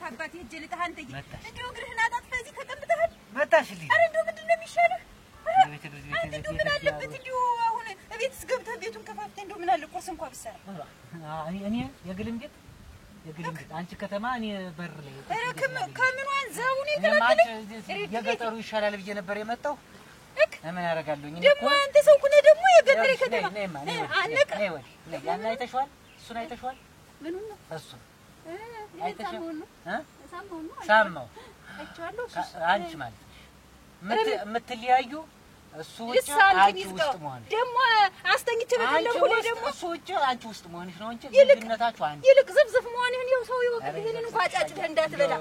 እንዴት አባቴ ሄጄ ልጥህ አንተዬ? እንደው እግርህን አጣጥፈህ እዚህ ተቀምጠሃል። መጣሽልኝ። ኧረ እንደው ምንድን ነው የሚሻልህ? አንተ እንደው ምን አለበት እንደው አሁን እቤትስ ገብተህ ቤቱን ከፋፍተህ እንደው ምን አለ ቁርስ እንኳን ብትሰራ። እኔ የግልም ቤት የግልም ቤት አንቺ ከተማ እኔ በር ላይ። ኧረ ከምኗ አንዛቡን የቀላቀለኝ የገጠሩ ይሻላል ብዬ ነበር የመጣው። ምን አደርጋለሁኝ ደግሞ አንተ ሰው ኩነህ ደግሞ የገጠር ከተማ አነቀ። ያን አይተሽዋል? እሱን አይተሽዋል? ምኑን ነው? እሱን አይተሽዋል? ሳማው አንቺ ማለት የምትለያዩ እሱ ውጭ አንቺ ውስጥ መሆንሽ ደግሞ አስተኝቼ በፈለኩ ደግሞ እሱ ውጭ አንቺ ውስጥ መሆንሽ ነው እንጂ ልዩነታችሁ አንድ። ይልቅ ዝፍዝፍ መሆንህን ይኸው ሰው ይወቅልህ። ይሄንን እንኳን አጫጭደህ እንዳትበላ።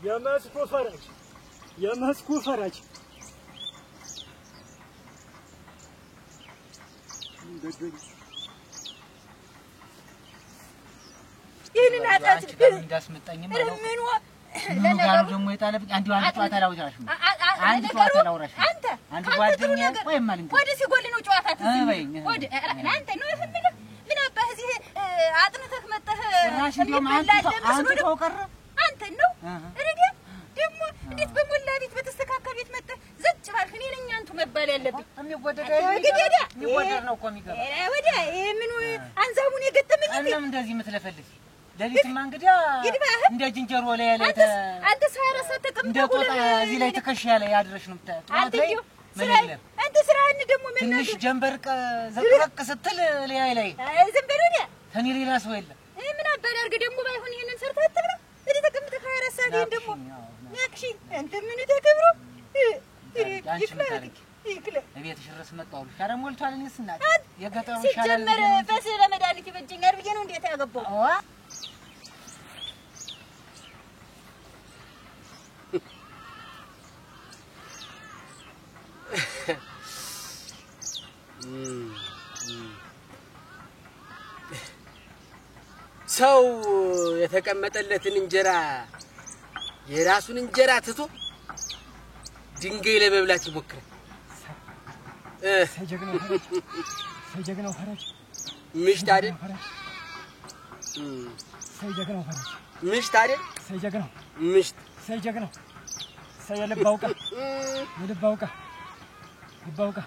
የመስኩ ፈራጅ የመስኩ ፈራጅ ይህንን አጣጭደህ እንዳስመጣኝም ምኑ ለነገሩ ደግሞ የጣለብኝ አንድ ጨዋታ ላውራሽ ነው። አንድ ጨዋታ ላውራሽ ነው። አንተ አንድ ጓደኛ ቆይማ ልንገርህ። ሆድ ሲጎል ነው ጨዋታ ትዝ የሚልህ። ሆድ አንተ ነው የምልህ። ምን አባህ እዚህ አጥንተህ መጥተህ ጭራሽ እንደውም አንተ ቀረ አንተን ነው ረዲያ ደግሞ እንዴት በሞላ ቤት በተስተካከለ ቤት መጥተህ ዘጭ ባልክ። እኔ ነኝ አንቱ መባል ያለብኝ። የሚወደድ የሚወደድ ነው እኮ የሚገባ ወዲያ ይሄ ምኑ አንዛቡን የገጠመኝ እናም እንደዚህ የምትለፈልፊ ሌሊትማ እንግዲያ እንደ ዝንጀሮ ላይ ላይ አንተ ሳያረሳ ተቀምጠህ እንደ ጦጣ እዚህ ላይ ትከሻ ላይ አድረሽ ነው የምታየው። ጠዋት ላይ ምን የለም አንተ ስራህን ደግሞ መናገር ትንሽ ጀንበር ዘቅዘቅ ስትል ላይ ላይ ዝም በል ወዲያ። ከእኔ ሌላ ሰው የለም። ምን አባል አድርገህ ደግሞ ባይሆን ይሄንን ሰርተህ አትብላ። እዚህ ተቀምጠህ 24 ሰዓት ይሄን ደግሞ ያክሺ አንተ ምን ተከብሮ ይክለ እቤትሽ ድረስ መጣሁ አሉሽ። ኧረ ሞልቷል። እኔስ እናቴ የገጠሩ ይሻላል ሲጀመር ፈስ ለመድኃኒት ይበጀኛል ብዬ ነው እንዴት ያገባው። ሰው የተቀመጠለትን እንጀራ የራሱን እንጀራ ትቶ ድንጋይ ለመብላት ይሞክራል። ሰጀግናው ፈራጅ ምሽት አይደል? ሰጀግናው ፈራጅ ምሽት አይደል? ሰጀግናው ምሽት ሰጀግናው ሰየልብ አውቃ የልብ አውቃ ልብ አውቃ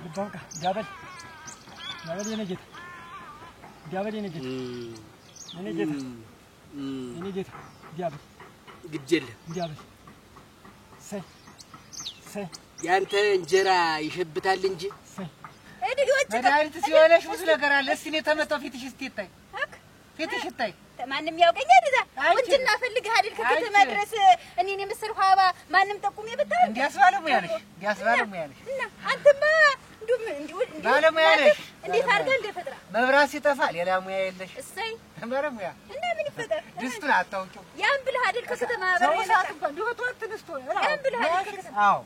ልብ አውቃ ዳበል ዳበል የኔ ጌታ ዲያብል የኔ ጌታ የኔ ጌታ የኔ ጌታ ዲያብል ግድ የለም ዲያብል ሰይ ሰይ ያንተ እንጀራ ይሸብታል እንጂ ሰይ መድኃኒት ሲሆነሽ ብዙ ነገር አለ። እስኪ እኔ ተመጣሁ ፊትሽ እስኪ ይታይ ፊትሽ ይታይ። ማንም ያውቀኛል እዛ ቁንጅና ፈልገህ አይደል ከከተማ ድረስ እኔን የመሰልኩ አበባ ማንም ጠቁሜ ብታይ እንዲያስ ባለሙያ ነሽ፣ እንዲያስ ባለሙያ ነሽ። እና አንተማ እንዲሁ ባለሙያ ነሽ። እንዴት አድርገህ እንደፈጥራ መብራት ሲጠፋ ሌላ ሙያ የለሽ። እሰይ ባለሙያ እና ምን ይፈጠር ድስቱን አታውቂው። ያን ብለህ አይደል ከከተማ ሰው ሰዓት እንኳን እንዲሁ በጠዋት ተነስቶ ያን ብለህ አይደል ከከተማ አዎ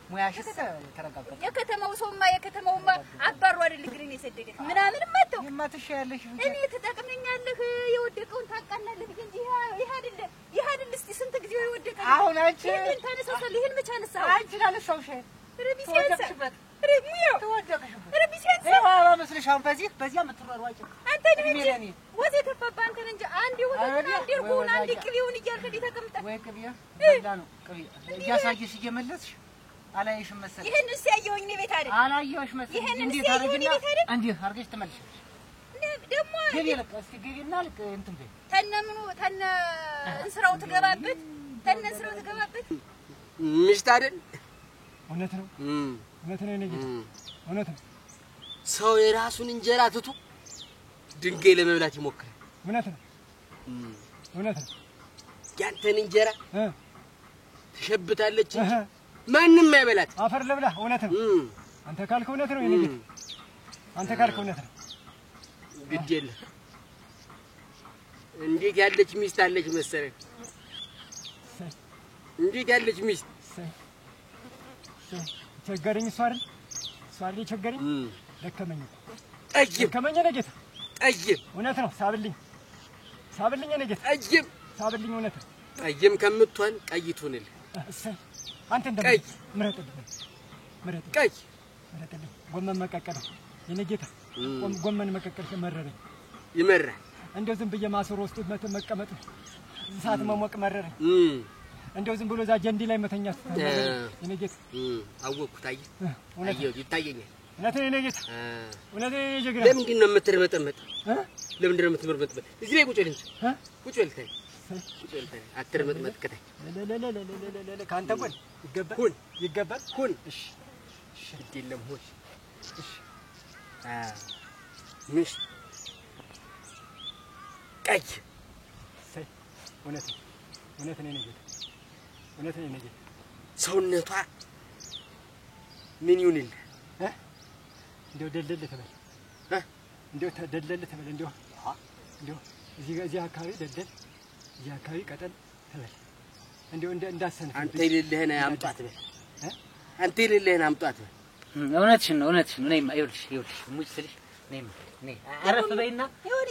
ሙያሽስ ተረጋገጠ። የከተማው ሰውማ የከተማውማ አባሮ አይደል እግሬን የሰደደህ ምናምንም አታውቅም። እኔማ ትሻያለሽ። እኔ ትጠቅመኛለህ፣ የወደቀውን ታቃናለህ ብዬ እንጂ ይሄ አይደል ይሄ አይደል። እስኪ ስንት ጊዜው የወደቀ አሁን አንቺ ይሄን ታነሳሳለህ። ይሄን መቼ አነሳኸው? አንቺን አነሳሁሽ። ረቢ ሲያንሳ ሙያው ተወደቅሽበት። ረቢ ሲያንሳ ይኸው አበባ መስለሽ አሁን በዚህ በዚያ የምትሯሯጪው አንተ ነህ እንጂ ወዝ የተፋብህ አንተ ነህ እንጂ አንዴ ወተቱን አንዴ እርጎውን አንዴ ቅቤውን እያልክ እንዲህ ተቀምጠህ ወይ ቅቤ በላ ነው ቅቤ እያሳየሽ እየመለስሽ አላየሽም መሰለኝ። ይሄን ሲያየሁኝ እኔ ቤት አይደል አላየሁሽ መሰለኝ። ይሄንን እንዴት ሲያየሁኝ እኔ አደረግና ቤት አይደል እንዲህ አድርገሽ ትመልሻለሽ። ደግሞ ግቢ ልቅ እስኪ ግቢና ልቅ እንትን በይ ተነ ምኑ ተነ እንስራው ትገባበት ተነ እንስራው ትገባበት። ምሽት አይደል? እውነት ነው እውነት ነው የኔ ጌታ እውነት ነው። ሰው የራሱን እንጀራ ትቶ ድንጋይ ለመብላት ይሞክራል። እውነት ነው እውነት ነው። ያንተን እንጀራ ትሸብታለች እንጂ ማንም አይበላት። አፈር ልብላ። እውነት ነው። አንተ ካልክ እውነት ነው የኔ ጌታ አንተ ካልክ እውነት ነው። ግድ የለም። እንዴት ያለች ሚስት አለች መሰለህ! እንዴት ያለች ሚስት! ቸገረኝ። እሷ አይደል እሷ አይደል የቸገረኝ። ደከመኝ እኮ ጠይም ከመኝ የኔ ጌታ ጠይም እውነት ነው። ሳብልኝ ሳብልኝ የኔ ጌታ ጠይም ሳብልኝ እውነት ነው። ጠይም ከምትሆን ቀይ ትሁንልህ። እሰይ አንተ እንደምን ቀይ ምረጥልኝ ምረጥልኝ ቀይ ምረጥልኝ። ጎመን መቀቀል የኔ ጌታ ጎመን መቀቀል መረረኝ። ይመራል። እንደው ዝም ብዬ ማሰሮ ውስጥ መቀመጥ እሳት መሞቅ መረረኝ። እንደው ዝም ብሎ እዛ ጀንዲ ላይ መተኛት የኔ ጌታ አወቅኩት። አየህ አየሁት፣ ይታየኛል። እውነት ነው የኔ ጌታ፣ እውነት ነው የኔ ጀግና። ለምንድን ነው የምትርመጠመጠው? ለምንድን ነው የምትርመጠመጠው? እዚህ ላይ ቁጭ በል እንጂ ቁጭ በል ተይ፣ ቁጭ በል ተይ፣ አትርመጥመጥ። ከታች ከአንተ ጎን ይገባል፣ ሁን ይገባል፣ ሁን። እሺ እሺ፣ ግድ የለም ሁን። እሺ ሚስት ቀይ። እሰይ እውነት ነው፣ እውነት ነው የኔ ጌታ፣ እውነት ነው የኔ ጌታ። ሰውነቷ ምን ይሁንልህ? እንደው ደልደል ትበል፣ እንደው ደልደል ትበል፣ እንደው እንደው እዚህ አካባቢ ደልደል፣ እዚህ አካባቢ ቀጠል ትበል። እንደው እንዳሰንፍ አንተ የሌለህን አምጧት በል፣ አንተ የሌለህን አምጧት በል። እውነትሽን ነው፣ እውነትሽን ነው። ነይማ ይኸውልሽ፣ ይኸውልሽ ሙጭ ስልሽ ነይማ፣ ነይ አረፍ በይና ይሁን።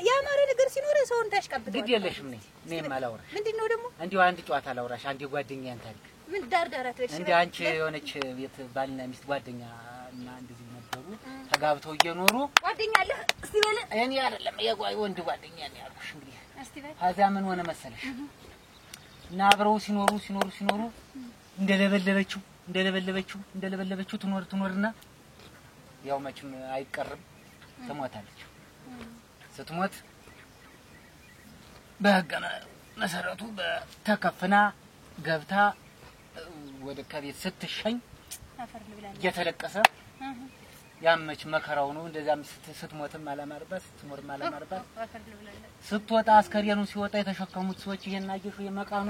ያማረ ነገር ሲኖር ሰውን ታሽቀብጠዋለህ። ግድ የለሽም። ነይ ነይማ ላውራሽ። ምንድን ነው ደግሞ? እንዲሁ አንድ ጨዋታ ላውራሽ፣ አንድ የጓደኛዬን ታሪክ። ምን ዳር ዳር አትበል። እንደ አንቺ የሆነች ቤት ባልና ሚስት ጓደኛ እና እንደዚህ ነበሩ። ተጋብተው እየኖሩ ጓደኛ አለህ? እስቲ በል። እኔ አይደለም የወንድ ጓደኛ ነው ያልኩሽ። እንግዲህ እስቲ በል። ከዚያ ምን ሆነ መሰለሽ እና አብረው ሲኖሩ ሲኖሩ ሲኖሩ እንደለበለበችው እንደለበለበችው እንደለበለበችው ትኖር ትኖርና ያው መቼም አይቀርም ትሞታለች። ስትሞት በሕገ መሰረቱ ተከፍና ገብታ ወደ ከቤት ስትሸኝ እየተለቀሰ ያመች መከራው ነው። እንደዚያም ስትሞትም አላማርባት ስትኖርም አላማርባት። ስትወጣ አስከሬኑ ሲወጣ የተሸከሙት ሰዎች ይሄን አየሽ የመቃኑ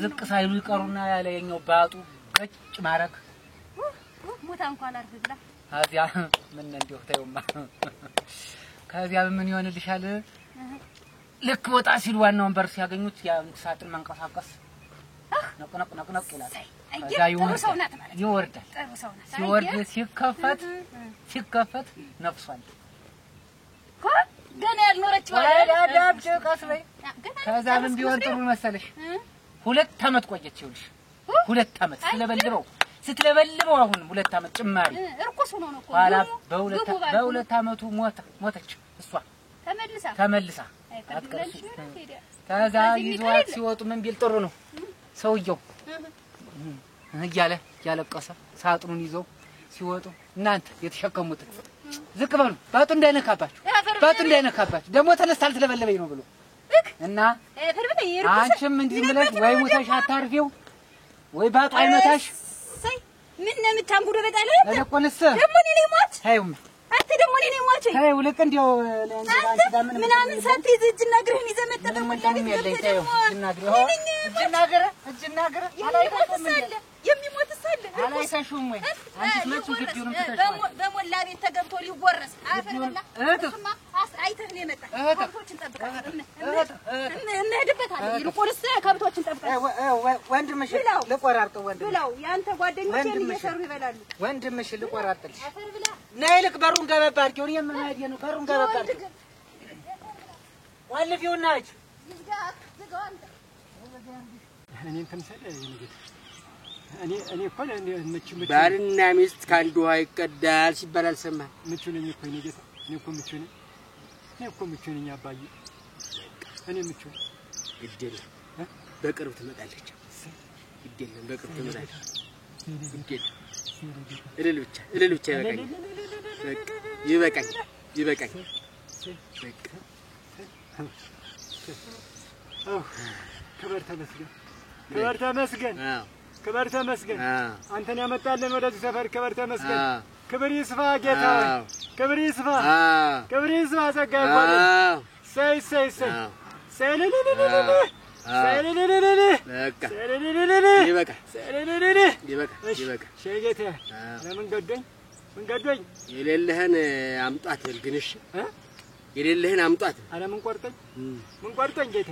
ዝቅ ሳይሉ ይቀሩና ያለ የኛው ባጡ ቀጭ ማረክ ሞታ እንኳን አርፍ ብላ ከዚያ ምን እንደው ተይውማ ከዚያ ምን ይሆንልሻል? ልክ ወጣ ሲሉ ዋናውን በር ሲያገኙት ያ ሳጥን መንቀሳቀስ ነቅ ነቅ ነቅ ነቅ ይላል። ከዛ ይወርዳል። ሲወርድ ሲከፈት ሲከፈት ነፍሷል ገና ያልኖረችው ቀስ በይ። ከዛ ምን ቢሆን ጥሩ መሰለሽ? 2 ዓመት ቆየች። ይኸውልሽ 2 ዓመት ስትለበልበው ስትለበልበው አሁንም 2 ዓመት ጭማሪ እርኩስ ሆኖ ነው እኮ። ኋላ በሁለት ዓመቱ ሞተች። እሷ ተመልሳ ከዛ ይዟት ሲወጡ ምን ቢል ጥሩ ነው ሰውየው እያለ እያለቀሰ ሳጥኑን ይዘው ሲወጡ እናንተ የተሸከሙትን ዝቅ በሉ ባጡ እንዳይነካባችሁ ባጡ እንዳይነካባችሁ ደግሞ ተነስታ ልትለበለበኝ ነው ብሎ እና አንቺም እንዲህ ብለሽ ወይ ሙተሽ አታርፊው ወይ ባጡ አይመታሽ። ምን ነው የምታንጉዶ በጣለህ? ለቆንስ ደግሞ እኔ ነኝ ሟች። ተይውማ አንተ ደግሞ እኔ ነኝ ሟች። ተይው ልክ እንዲያው ምናምን ሳትይዝ እጅና እግርህን ይዘህ መጠበቅ ምንም የለኝ። ተይው እጅና እግርህ እጅና እግርህ የሚሞትስ አለ አላይተሽውም ወይ? አንቺስ መቼም ግቢውንም ትተሽዋል። በሞላ ቤት ተገብቶ ሊወረስ አፈር በላ። እሱማ አይተህ ነው የመጣህ። ከብቶችን ጠብቀህ እንሄድበታለን። ይልቁንስ ከብቶችን ጠብቀህ ወንድምሽ ልቆራርጠው ብለው የአንተ ጓደኞች እየሰሩ ይበላሉ። ወንድምሽ ልቆራርጥልሽ። ነይ ልክ በሩን ገበብ አድርጊው። እኔ የምሄድ ነው። በሩን ገበብ አድርጊው። ቆልፊውና ሂጅ። እኔን ትምሰል የኔ ጌታ። እኔ እኮ ምቹ ባልና ሚስት ከአንድ ውሃ ይቀዳል ሲባል አልሰማህም? ምቹ ነኝ እኮ የኔ ጌታ። እኔ እኮ ምቹ ነኝ። እኔ እኮ ምቹ ነኝ አባዬ። እኔ ምቹ ነኝ። ግድ የለም በቅርብ ትመጣለች። ግድ የለም በቅርብ ትመጣለች። ግድ የለም እልል ብቻ እልል ብቻ ይበቃኛል። በቃ ይበቃኛል ይበቃኛል። በቃ ክብር ተመስገን፣ ክብር ተመስገን፣ ክብር ተመስገን። አንተን ያመጣልን ወደዚህ ሰፈር ክብር ተመስገን። ክብር ይስፋ ጌታ ሆይ፣ ክብር ይስፋ፣ ክብር ይስፋ። ጸጋ ይባላል። ሰይ ሰይ ሰይ ሰይ ልልልልል ሰይ ልልልልል በቃ ሰይ ልልልልል ይበቃል ሰይ ልልልልል። ይበቃል ይበቃል። እሺ ጌታ፣ ለምን ገዶኝ ምን ገዶኝ? የሌለህን አምጧት በል ግን። እሺ የሌለህን አምጧት። ኧረ ምን ቆርጠኝ ምን ቆርጠኝ ጌታ፣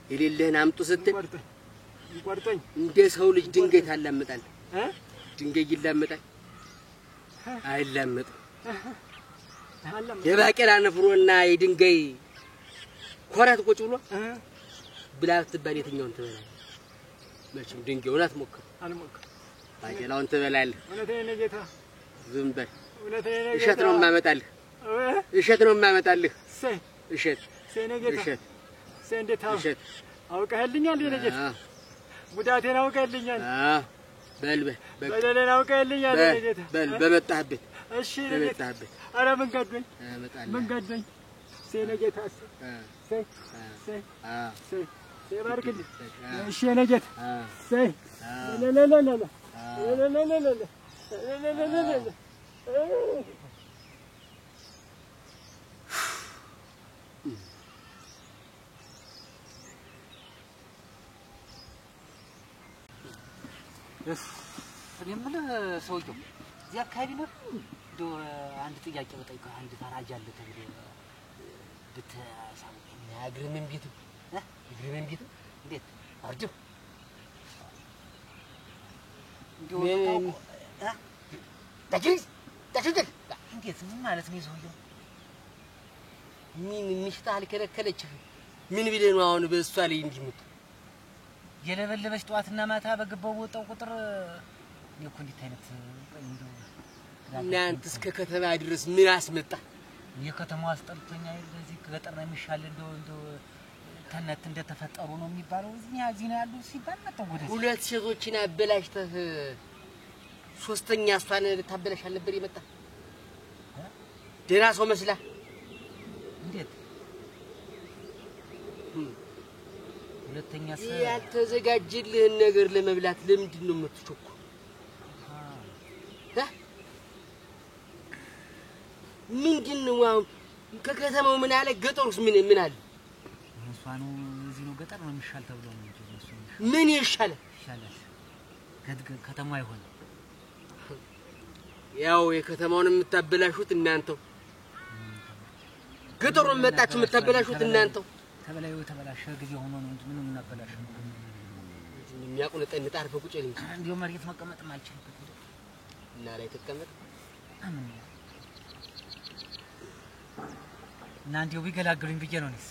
የሌለህን አምጡ ስትል ቆርጠኝ። እንደ ሰው ልጅ ድንጋይ ታላምጣለህ። ድንጋይ ይላመጣል? አይላመጥም። የባቄላ ንፍሮና የድንጋይ ኮረት ቁጭ ብሎ ብላ ብትባል የትኛውን ትበላለህ? መቼም ድንጋዩን አትሞክር። አልሞክርም። ባቄላውን ትበላለህ። እውነቴን ነው ጌታ። ዝም በል። እውነቴን ነው ጌታ። እሸት ነው የማመጣልህ። እሸት ነው የማመጣልህ። እሰይ እሸት እሰይ ነው ጌታ። እሸት እሰይ እንዴት እሸት አውቀህልኛል የኔ ጌታ። ጉዳቴን አውቀህልኛል። በል በል በደሌን አውቀህልኛል የኔ ጌታ። በል በመጣህበት። እሺ የኔ ጌታ። በመጣህበት። ኧረ ምን ገዶኝ እመጣልሃለሁ። ምን ገዶኝ። እሰይ የኔ ጌታ። እሰይ እሰይ እሰይ እሰይ እሰይ ባርክልኝ። እሺ የኔ ጌታ። እሰይ ለለለለለ ለለለለለ ለለለለለ። እኔ የምልህ ሰውዬው እዚህ አካባቢ ነህ? እንደው አንድ ጥያቄ ብጠይቅህ አንድ ፈራጅ አለ ተብሎ ብታሳውቀኝ። እግርህ ምን ቤት ነው? እግርህ ምን ቤት ነው? እንዴት? አርጅው እንደው እንዴት ምን ማለት ነው የሰውዬው? ምን ሚሽታ አልከለከለችህ? ምን ቢልህ ነው አሁን በእሷ ላይ እንዲህ የምትሆን? የለበለበች ጠዋትና ማታ በገባው በወጣው ቁጥር እኔ እኮ እንዴት አይነት እንደው እናንተ እስከ ከተማ ድረስ ምን አስመጣ? የከተማው አስጠልቶኛል። እዚህ ገጠር ነው የሚሻል። እንደው እንደው ተነት እንደተፈጠሩ ነው የሚባለው። እዚህ ነው ያሉ ሲባል መጣሁ ወደዚህ። ሁለት ሴቶችን አበላሽተህ ሶስተኛ እሷን ልታበላሽ አልነበር የመጣ? ደህና ሰው መስላ እንዴት? ሁለተኛ ያልተዘጋጀልህን ነገር ለመብላት ለምንድን ነው የምትቸኩል? ምንድን ነው አሁን ከከተማው ምን አለ ገጠሩስ ምን ምን አለ? እሷ ነው እዚህ ነው ገጠር ነው የሚሻል ተብሎ ነው እንጂ እሱ ምን ይሻላል? ይሻላል። ከተማው አይሆንም። ያው የከተማውን የምታበላሹት እናንተው፣ ገጠሩን መጣችሁ የምታበላሹት እናንተው። ተበላዩ ተበላሸ ጊዜ ሆኖ ነው እንጂ ምንም እናበላሽ ነው የሚያቁነጠንጥ አርፈህ ቁጭ በል እንጂ። እንደው መሬት መቀመጥም አልችልበት እና ላይ ተቀመጥ አምን እና እንደው ቢገላግሉኝ ብዬ ነው። እኔስ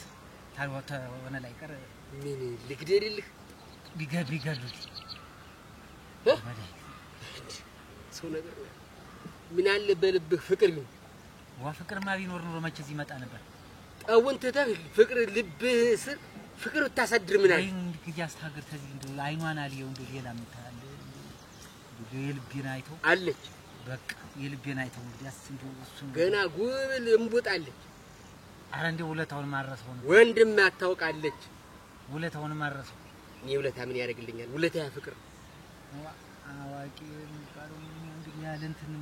ታልወተ ሆነ ላይ ቀር ምን ልግደልልህ? ቢገሉኝ ሰው ነገር ምን አለ በልብህ ፍቅር ቢኖር። ዋ ፍቅርማ ቢኖር ኑሮ መቼ እዚህ ይመጣ ነበር። ጠውን ትተህ ፍቅር ልብህ ስር ፍቅር ብታሳድር ምን አለ? እንግዲህ አስታገር ተዚህ እንደው አይኗን አልየው እንደው ሌላ ምን ታለ እንደው የልቤን አይተው አለች። በቃ የልቤን አይተው እንግዲህ እንደው እሱን ገና ጉብል እምቡጥ አለች። ኧረ እንደው ውለታውን ማረሰው ነው ወንድም አታውቃለች። ውለታውን ማረሰው። እኔ ውለታ ምን ያደርግልኛል? ውለታ ያ ፍቅር አዋቂ የሚባለው እንግዲህ ያለ እንትን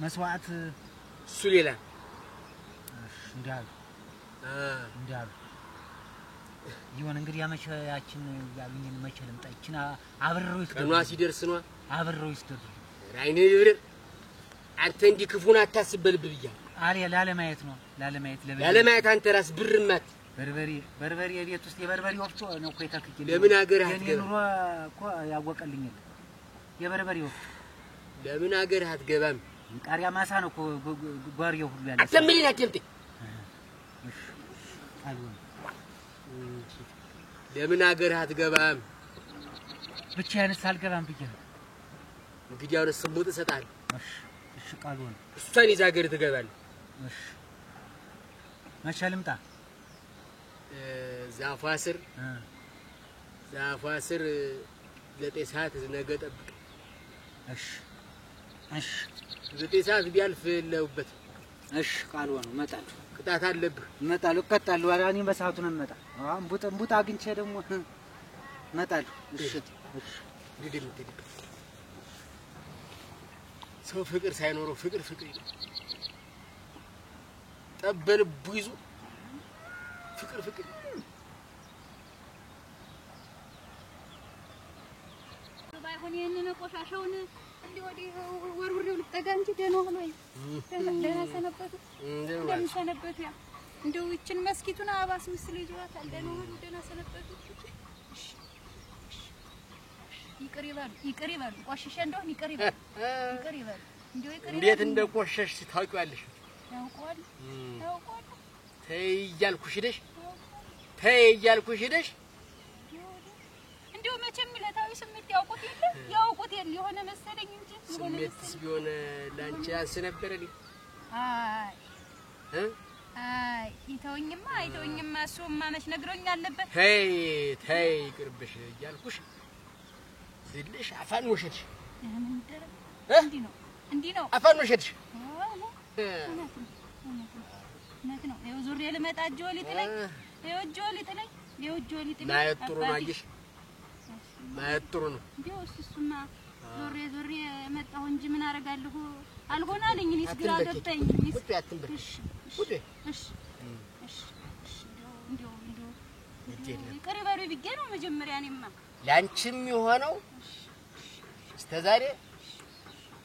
መስዋዕት እሱ ሌላ እንዳሉ እንዳሉ ይሁን እንግዲህ ያመቸ ያችን ያሉኝን መቼ ልምጣ? ይችን አብረው ይስደዱ። ቀኗ ሲደርስ ነዋ አብረው ይስደዱ። አይኔ ይብር አንተ እንዲህ ክፉን አታስብ በልብህ ብያለሁ። አለ ላለማየት ነው ላለማየት ላለማየት አንተ ራስ ብርማት በርበሬ በርበሬ ቤት ውስጥ የበርበሬ ወፍጮ ነው እኮ የተክኬ። ለምን ሀገር አትገባም? ኑሮ እኮ ያወቀልኝ የለም። የበርበሬ ወፍጮ ለምን ሀገር አትገባም? ቃሪያ ማሳ ነው እኮ ጓሪው ሁሉ ያለ። አትለምልኝ አትምጥ። እሺ አልሆነ። ለምን ሀገር አትገባም? ብቻዬን አልገባም ብዬ ነው። እንግዲህ አሁን ስሙጥ እሰጥሃለሁ። እሺ እሺ ቃል ሆነ። እሷን ይዘህ ሀገር ትገባለህ። እሺ መቼ ልምጣ? ዛፏ ስር ዛፏ ስር 9 ሰዓት ነገ ጠብቅ። እሺ እሺ 9 ሰዓት ቢያልፍ የለሁበትም። እሺ ቃል ሆነ። እመጣለሁ። ቅጣት አለብህ። እመጣለሁ፣ እቀጣለሁ። ኧረ እኔም በሰዓቱ ነው የምመጣ። እምቡጥ እምቡጥ አግኝቼ ደግሞ እመጣለሁ። እሺ እሺ እንግዲህ የምትሄድበት ሰው ፍቅር ሳይኖረው ፍቅር ፍቅር ይላል። ጠበልቡ ይዞ ፍቅር ፍቅር ባይሆን ይሄንን ቆሻሻውን እንዲህ ወዲህ ወርውሬው ልጠጋ እንጂ ደህና ሆኖ ደህና ሰነበቱ። እንደምን ሰነበቱ? ያ እንደው ይችን መስኪቱን አባስ ምስል ይዟታል። ደህና ሆኖ ደህና ሰነበቱ። ይቅር ይበሉ፣ ይቅር ይበሉ። ቆሽሼ እንደሆነ ይቅር ይበሉ፣ ይቅር ይበሉ። እንደው ይቅር እንዴት እንደቆሸሽ ታውቂዋለሽ። ያውቀዋል ያውቀዋል። ተይ እያልኩሽ ሂደሽ ተይ እያልኩሽ ሂደሽ እንደው መቼም ዕለታዊ ስሜት ያውቁት የለ ያውቁት የለ የሆነ መሰለኝ እንጂ የሆነ ስሜትስ ቢሆን ላንቺ ያንስ ነበር። እኔ አይ አይ ይተውኝማ አይተውኝማ። እሱማ መች ነግሮኝ አለበት። ተይ ተይ ይቅርብሽ እያልኩሽ ስልሽ አፋን ወሸድሽ። ምን ይደረግ እንዲህ ነው እንዲህ ነው አፋን ወሸድሽ። እውነት ነው እውነት ነው። ይኸው ዙሬ ልመጣ እጅ ሊጥለኝ ይኸው እጅ ሊጥለኝ ይኸው እጅ ሊጥለኝ። ማየት ጥሩ ነው። አየሽ ማየት ጥሩ ነው። እንደው እሱማ ዞሬ ዞሬ መጣሁ እንጂ ምን አደርጋለሁ አልሆነ አለኝ። እኔስ ግራ ገባኝ። እኔስ ቁጭ አትንበል። ቁጭ እሺ እሺ እሺ። እንደው እንደው እንደው ይቅር በሉ ብዬሽ ነው መጀመሪያ። እኔማ ላንቺም የሆነው እስከ ዛሬ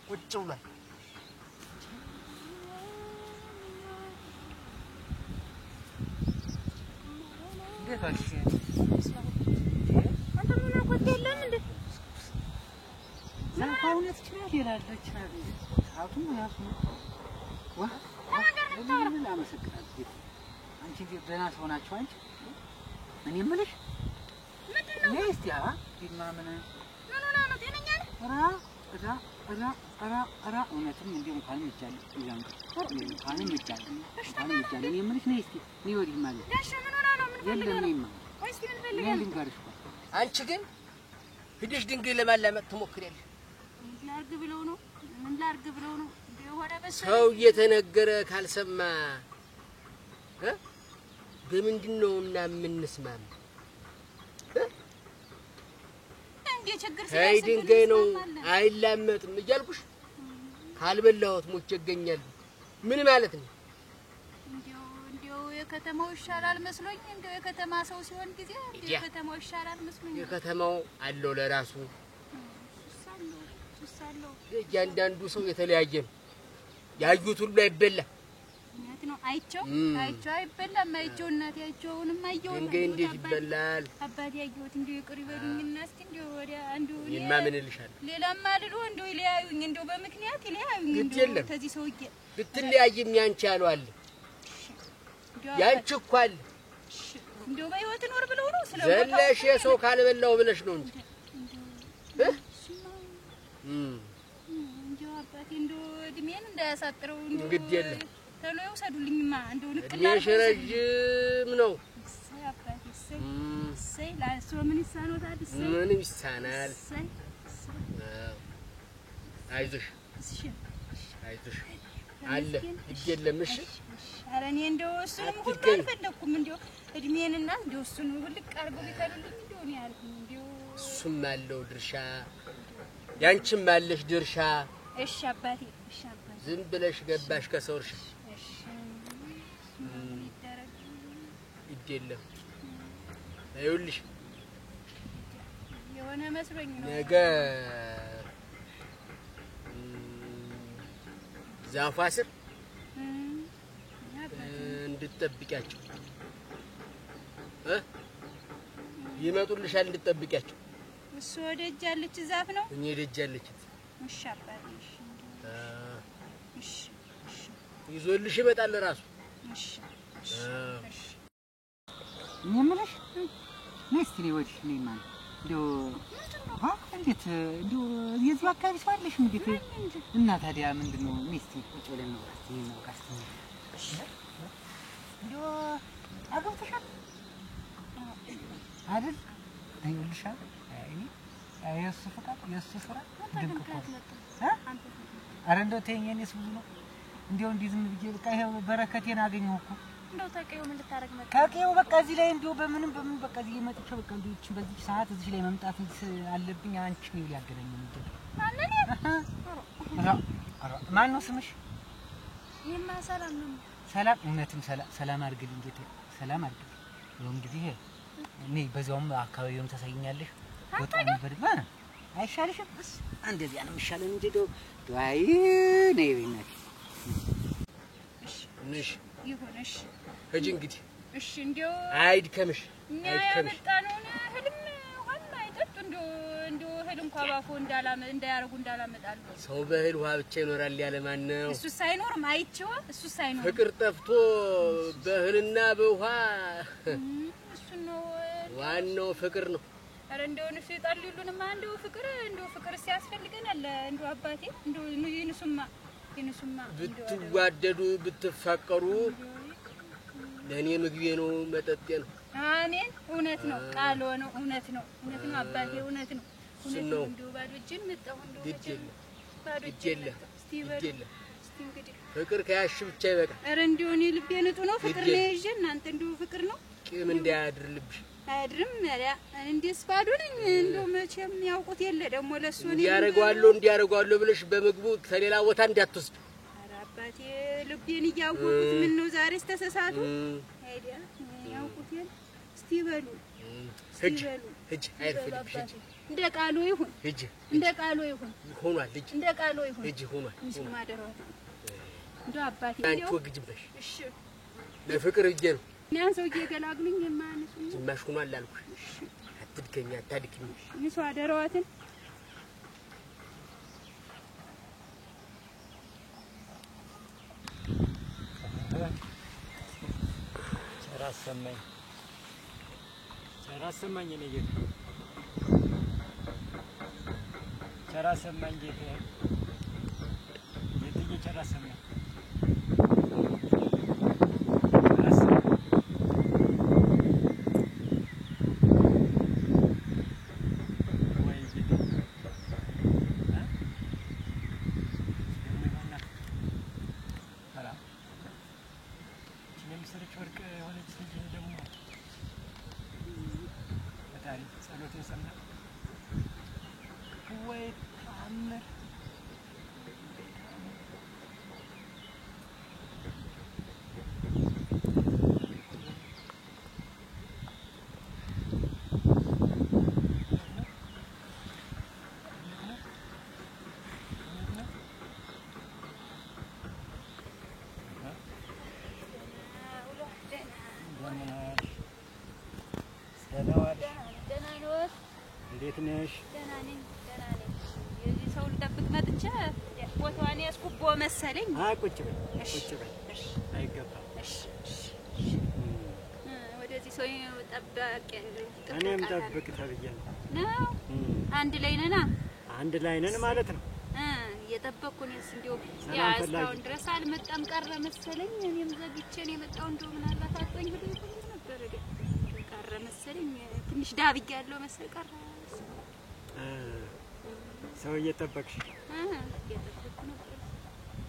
ቁጭ ብሏል። እንዴት ዋልሽ? አንተ ምን አቆጥ የለም እንዴ? ዛፋውነት ይችላል ይላል ይችላል። ሰዓቱም ራሱ ዋ ምን አመሰግናለሁ። አንቺ እንዴት ደህና ሰው ናቸው። አንቺ እኔ የምልሽ ምንድን ነው? ነይ እስቲ ዲማ ምን ምን ሆና ነው? ጤነኛ ነህ? ራ ራ ራ ራ ራ እውነትም እንዲሁ እንኳንም ይቻላል እንኳንም ይቻላል እንኳንም ይቻላል። እኔ የምልሽ ነይ እስቲ ነይ ወዲህ ማለት ጋሽ ምን ሆና ነው? ምን ፈልገህ ነው? ወይስ ምን ፈልገህ ነው? ልንገርሽ እኮ አንቺ ግን ሂደሽ ድንጋይ ለማላመጥ ትሞክሪያለሽ። ምን ላድርግ ብለው ነው? ምን ላድርግ ብለው ነው? የሆነ መሰለኝ ሰው እየተነገረ ካልሰማ በምንድን ነው እና የምንስማማ? እንዴ ችግር ተይ ድንጋይ ነው አይላመጥም እያልኩሽ ካልበላሁት ሞቼ እገኛለሁ። ምን ማለት ነው? እንደው እንደው የከተማው ይሻላል መስሎኝ እንደው የከተማ ሰው ሲሆን ጊዜ እንደው የከተማው ይሻላል መስሎኝ። የከተማው አለው ለራሱ ሱሳለው እያንዳንዱ ሰው የተለያየ ነው። ያዩት ሁሉ አይበላም። እውነት ነው። አይቼው አይቼው አይበላም። አይቼው እናቴ አይቼውንም አየሁት። ድንጋይ እንዴት ይበላል? አባቴ አየሁት። እንደው ይቅር ይበሉኝና እስኪ እንደው ወዲያ እንደው እኔማ ምን እልሻለሁ? ሌላማ ልሎ እንደው ይለያዩኝ፣ እንደው በምክንያት ይለያዩኝ። ግድ እንደው የለም ተዚህ ሰውዬ ብትለያይም ያንቺ ያለው አለ ያንቺ እኮ አለ። እንደው በህይወት ኖር ብለው ነው ስለ ዘለሽ የሰው ካልበላው ብለሽ ነው እንጂ እንደው አባቴ እንደው እድሜን እንዳያሳጥረው እንደው ግድ የለም ተሎ ይውሰዱልኝማ። እንደው ንቅላ እድሜሽ ረጅም ነው። እሰይ አባቴ እሰይ እሰይ። ለእሱ ምን ይሳኖታል? እሰይ ምንም ይሳናል። እሰይ እሰይ። አይዞሽ እሺ አይዞሽ አለ ግድ የለም። እሺ ኧረ እኔ እንደው እሱንም ሁሉ አልፈለኩም። እንደው እድሜንና እንደው እሱን ሁልቅ አድርገው ቢከሉልኝ እንደው እኔ አልኩኝ። እንደው እሱም አለው ድርሻ፣ ያንቺም አለሽ ድርሻ። እሺ አባቴ እሺ አባቴ። ዝም ብለሽ ገባሽ ከሰው እርሻ። እሺ ምን ይደረግ? ግድ የለም። ይኸውልሽ የሆነ መስሎኝ ነው። ነገ ዛፏ ስር እንድትጠብቂያቸው ይመጡልሻል። እንድትጠብቂያቸው እሱ ወደ እጅ ያለች ዛፍ ነው። እኔ ደጅ ያለች። እሺ አባቴ እሺ እሺ እሺ። ይዞልሽ ይመጣል ራሱ። እሺ እሺ። እኔ የምልሽ ነይ እስኪ ነይ ወዲህ ነይ ማለት እንደው እንዴት እንደው የዚሁ አካባቢ ሰው አለሽ? እንዴት እና ታዲያ ምንድን ነው? ነይ እስኪ ቁጭ ብለን እናውራ እስኪ እናውራ እስኪ። እንደው አግብተሻል አይደል? ይኸውልሽ እኔ የእሱ ፍቃድ የእሱ ስራ ድንቅ እኮ ነው። ኧረ እንደው ተይኝ፣ የእኔስ ብዙ ነው። እንደው እንዲህ ዝም ብዬ በቃ ይኸው በረከቴን አገኘሁ እኮ። እንደው ተቀየው ምን ልታረግ መጣ? ከቀየው በቃ እዚህ ላይ እንደው በምንም በምን በቃ እዚህ መጥቼ በቃ እንደው ይህችን በዚህ ሰዓት እዚህ ላይ መምጣት አለብኝ። አንቺን ነው ሊያገናኘን የሚገባ። ማን ነው ስምሽ? እኔማ ሰላም ነው። ሰላም። እውነትም ሰላም አድርግልኝ ጌታዬ፣ ሰላም አድርግልኝ። ይኸው እንግዲህ እኔ በዚያውም አካባቢውም ታሳይኛለሽ። ወጣው ነበር አይሻልሽም? እንደዚያ ነው የሚሻለን እንጂ እንደው አይ ነይ በእናትሽ። እሺ ይሁን። እሺ ሂጂ እንግዲህ። እሺ እንደው አይድከምሽ እኛ አይድከምሽ። ያመጣነውን እህልም ውሃም አይጠጡ እንደው እንደው እህል እንኳን እንኳ ባፎ እንዳያረጉ እንዳላመጣሉ። ሰው በእህል ውሃ ብቻ ይኖራል ያለ ማን ነው? እሱ ሳይኖርም አይቼው እሱ ሳይኖር ፍቅር ጠፍቶ በእህልና በውሃ እሱ ነው ዋናው ፍቅር ነው። ኧረ እንደው ንሱ ይጣልሉንማ እንደው ፍቅር እንደው ፍቅር ሲያስፈልገናል እንደው አባቴ እንደው ይንሱማ ይንሱማ ብትዋደዱ ብትፋቀሩ ለኔ ምግቤ ነው መጠጤ ነው። አሜን። እውነት ነው ቃል ነው እውነት ነው እውነት ነው አባቴ እውነት ነው እውነት ነው። እንደው ባዶ እጄን መጣሁ እንደው ባዶ እጄን እስቲ በሉ እስቲ እንግዲህ ፍቅር ከያሽ ብቻ ይበቃል። ኧረ እንደው እኔ ልቤ ንጡ ነው ፍቅር ነው ይዤ እናንተ እንደው ፍቅር ነው ቂም እንዳያድርልብሽ አያድርም። ያ እንዴስ ባዶ ነኝ እንደው መቼም ያውቁት የለ ደግሞ ለሱ እኔ እንዲያረጋለሁ እንዲያረጋለሁ ብለሽ በምግቡ ከሌላ ቦታ እንዳትወስድ። ኧረ አባቴ ልቤን እያወቁት ምን ነው ዛሬስ ተሰሳቱ አይዲያ ያውቁት የለ እስቲ በሉ ሂጅ ሂጅ አይርፍድብሽ ሂጅ እንደ ቃሉ ይሁን ሂጅ እንደ ቃሉ ይሁን ሆኗል ሂጅ እንደ ቃሉ ይሁን ሂጅ ሆኗል እሱ ማደረው እንደው አባቴ አንቺ ወግጅበሽ እሺ ለፍቅር እጄ ነው ያን ሰውዬ ገላግሉኝ የማንሱ ዝማሽ ሆኗል አልኩሽ። አትድከኝ አታድክኝ። ንሱ አደረዋትን ቸር አሰማኝ ቸር አሰማኝ የኔ ጌታ ቸር አሰማኝ ጌታ ጌታዬ ቸር አሰማኝ። እንዴት ነሽ? ደህና ነኝ ደህና ነኝ። የዚህ ሰው ልጠብቅ መጥቼ ቦታዋን ያስኩቦ መሰለኝ። አይ ቁጭ በይ ቁጭ በይ አይገባም። እሺ እሺ ወደዚህ ሰው ጠባቂ እኔም ጠብቅ ተብዬ ነው ነው። አንድ ላይ ነና አንድ ላይ ነን ማለት ነው። እየጠበቅኩ እኔስ እንደው ያ እስካሁን ድረስ አልመጣም ቀረ መሰለኝ። እኔም ዘግቼ ነው የመጣው። እንደው ምናልባት አጥቶኝ ብሎ ነበር ቀረ መሰለኝ። ትንሽ ዳብያለሁ መሰል ቀረ። ሰው እየጠበቅሽ? እየጠበቅኩ ነበር።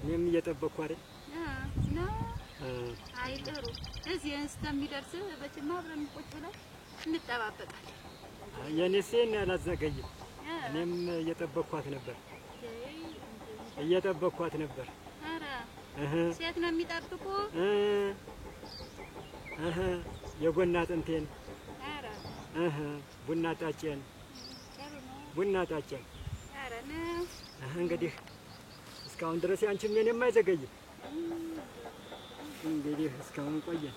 እኔም እየጠበቅኩ አይደል? ነው። አይ ጥሩ። እዚህ እስከሚደርስ በጭማ አብረን ቁጭ ብለን እንጠባበቃለን። የኔስ ይሄን አላዘገይም። እኔም እየጠበቅኳት ነበር እየጠበቅኳት ነበር። ኧረ ሴት ነው የሚጠብቁ? እህ የጎና አጥንቴን ኧረ እህ ቡና ጣጬን ቡና ጣጬን። ኧረ ነው። እንግዲህ እስካሁን ድረስ ያንቺም የኔም አይዘገይም። እንግዲህ እስካሁን ቆየን።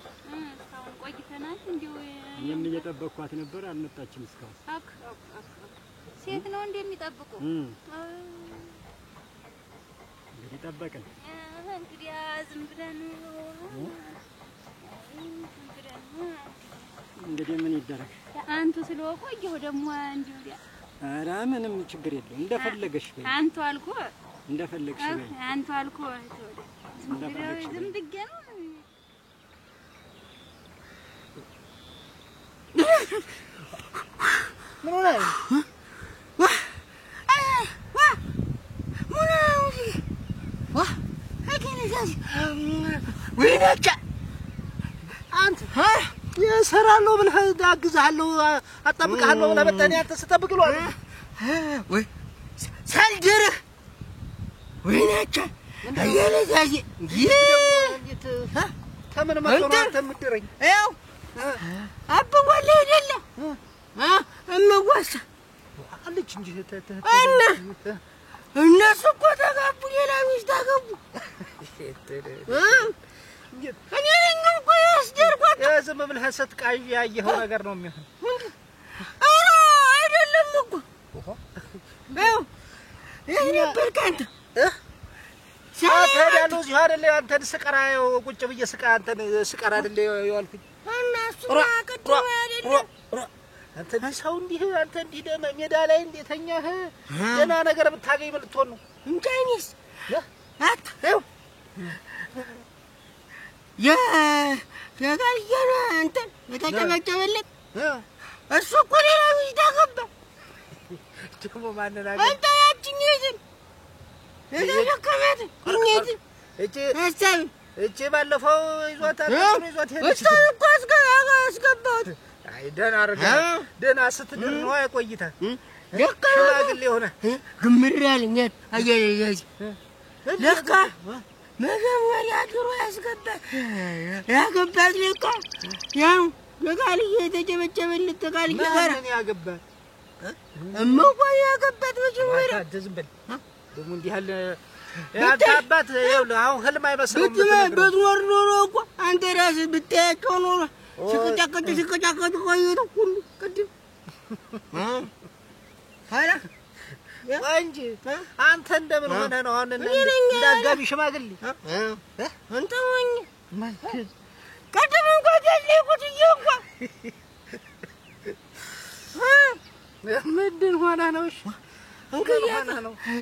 እስካሁን ቆይተናል። እንዲሁ እኔም እየጠበቅኳት ነበር፣ አልመጣችም እስካሁን። አክ አክ አክ ሴት ነው እንደሚጠብቁ? እንግዲህ ጠበቅን። እንግዲህ ዝም ብለን እንግዲህ ምን ይደረግ። አንቱ ስለቆየሁ ደግሞ እንዲሁ ኧረ ምንም ችግር የለውም። እንደፈለገሽ በይ። አንቱ አልኩ እንደፈለግሽ በይ። አንቱ አልኩ ዝም ብዬ ነው። ምን ሆነህ ነው? አንተ እሰራለሁ ብለህ አግዝሃለሁ አጣብቅሃለሁ ብለህ መጣህ። እኔ አንተ ስጠብቅ እለዋለሁ ወይ ሳልድርህ ወይናቻ አየለዛዬ ተምን መጥቶ ነው አንተ የምትድረኝ? ያው አብዋለሁ አይደለ እመዋሳ አለች እንጂ እና እነሱ እኮ ተጋቡ፣ ሌላ ሚስት አገቡ። እኔ ነኝ እኮ ያስደርኳቸው። ዝም ብለህ ስትቃዥ ያየኸው ነገር ነው የሚሆን። ኧረ አይደለም እኮ የት ነበርክ አንተ? እሄዳለሁ እዚሁ አይደለ አንተን ስቀራ ቁጭ ብዬ ስቀራ አንተን ስቀራ አይደለ የዋልኩኝ። እና እሱማ ቅድም አይደለም አንተ ሰው እንዲህ አንተ እንዲህ ሜዳ ላይ እንደተኛህ ደህና ነገር ብታገኝ ምን ልትሆን ነው? እንጃ እኔስ አትኸው የጋልየነ እንትን የተጨበጨበለት እሱ እኮ ሌላ ሚስት አገባ። ደግሞ ማንን አገባ? አንተ ያችኛይቱን የተሸከማትን እኛይቱን ሀሳቢ እቺ ባለፈው ይዟታል ይዟት ሄደች። እሷን እኮ አስገባሁት። አይ ደህና አድርገህ ደህና ስትድር ነዋ የቆይተህ ሽማግሌ ሆነህ ግምር ያለኝ አያያዝ ለካ መጀመሪያ ድሮ ያገባት ለካ ያው ለቃልዬ የተጨበጨበለት ተቃልዬ ጋር ማንን ያገባት? እመዋ ያገባት መጀመሪያ። አንተ ዝም በል ደግሞ እንዲህ ያለ ያንተ አባት ይኸውልህ አሁን ህልም አይመስለውም። ብትኖር ኖሮ እኮ አንተ ራስህ ብታያቸው ኖሮ ሲቀጫቀጩ ሲቀጫቀጩ ቆይተው ሁሉ ቅድም ኧረ እንጂ አንተ እንደምን ሆነህ ነው አሁን እንዳጋቢ ሽማግሌ? አንተ ሞኝ ቅድም እንኳን ተለይኩት እንኳ ምንድን ሆነህ ነው? እሺ እንግዲህ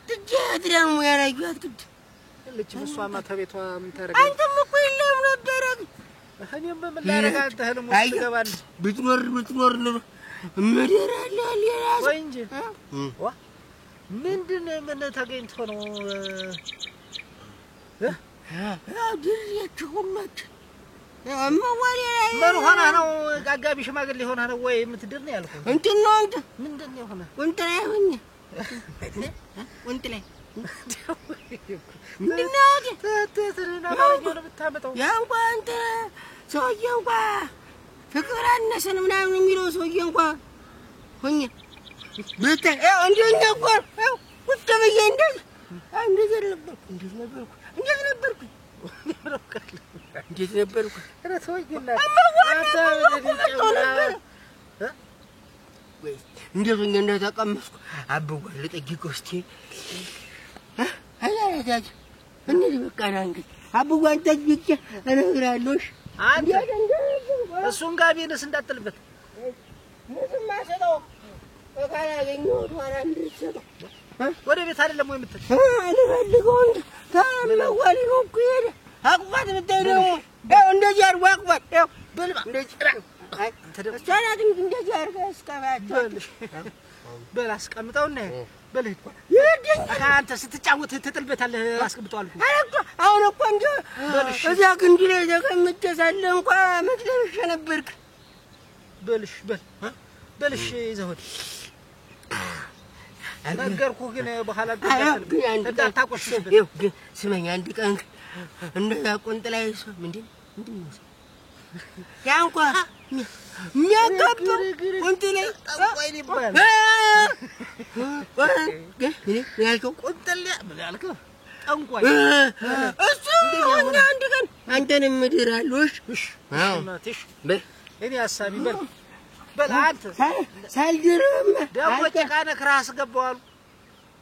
ጥጃት ደግሞ ያላየኋት ቅድም የለችም። እሷማ ተቤቷ ምን ታደርጋለች? አንተም እኮ የለህም ነበረ። እኔም በምን ላደርግ አንተ ህልም ውስጥ ትገባለህ። ብትኖር ብትኖር ኖሮ እምድርልህ ሌላ ሰው ወይ እንጂ ዋ ምንድን ምን ተገኝቶ ነው? ያው ድሬያችሁ ሁላችሁ ምን ምን ሆነህ ነው? አጋቢ ሽማግሌ ሆነህ ነው ወይ የምትድር ነው ያልኩህ? እንትን ነው እንትን ምንድን ነው የሆነ? እንትን ላይ ሆኜ እንትን ላይ ምንድን ነው ትህትና አማርኛውን የምታመጣው? ያ እንኳ እንትን ሰውዬ እንኳ ፍቅር አነሰን ምናምን የሚለው ሰውዬ እንኳ ሆኜ ብታይ ያው እንደኛ እኮ ያው ቁጭ ብዬ እንደዚህ እንደዚህ ነበርኩ እንዴት ነበርኩ እንዴት ነበርኩ እንዴት ነበርኩ? ኧረ ተወኝ እንዴት ሆኜ እንደተቀመስኩ አብዋ ልጠይቀው እስኪ። አያያዝ እንሂድ በቃ ና እንግዲህ አብዋን ጠይቄ እነግርሃለሁ። እሺ አንተ እሱን ጋቢንስ እንዳትጥልበት። ምንም አልሰጠውም። ካላገኘሁት ኋላ እንድትሰጠው ወደ ቤት አይደለም ወይ የምትል? አልፈልገው እንጂ ተመዋል ነው እኮ የሄደ አቅፏት ብታይ ደግሞ ያው እንደዚህ አድርጎ አቅፏት ያው በልባ እንደዚህ እሷ ናት እንጂ እንደዚህ አድርጋ እስከባቸው በል አስቀምጠውና በል ሂድ። ይሄድኝ አንተ ስትጫወት ትጥልበታለህ። አስቀምጠው አልኩህ። ኧረ እኮ አሁን እኮ እንጂ እዚያ ግንዱ ላይ ተቀምጬ ሳለ እንኳ መች ለብሼ ነበርክ። በልሽ በል በልሽ ይዘህ ሂድ። ነገርኩህ ግን በኋላ እንዳታቆሽሽበት። ግን ስመኝ አንድ ቀን እንደዛ ቁንጥ ላይ እሷ ምንድን ምንድን ነው ያ እንኳ የሚያጋባው ቁንጥ ላይ ጠንቋይ ይባላል። ምን ያልከው? ቁንጥል ምን ያልከው? ጠንቋይ እሱ ሆኜ አንድ ቀን አንተንም እድርሃለሁ። እሺ እሺ እኔ ሀሳቢ በል በል አንተ ሳልድርህማ ደግሞ ጭቃ ነክረህ አስገባው አሉ።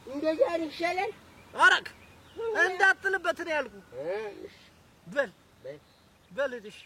እንደዚያ ይሻላል። አረግ እንዳትልበት ነው ያልኩህ። በል በል እሺ።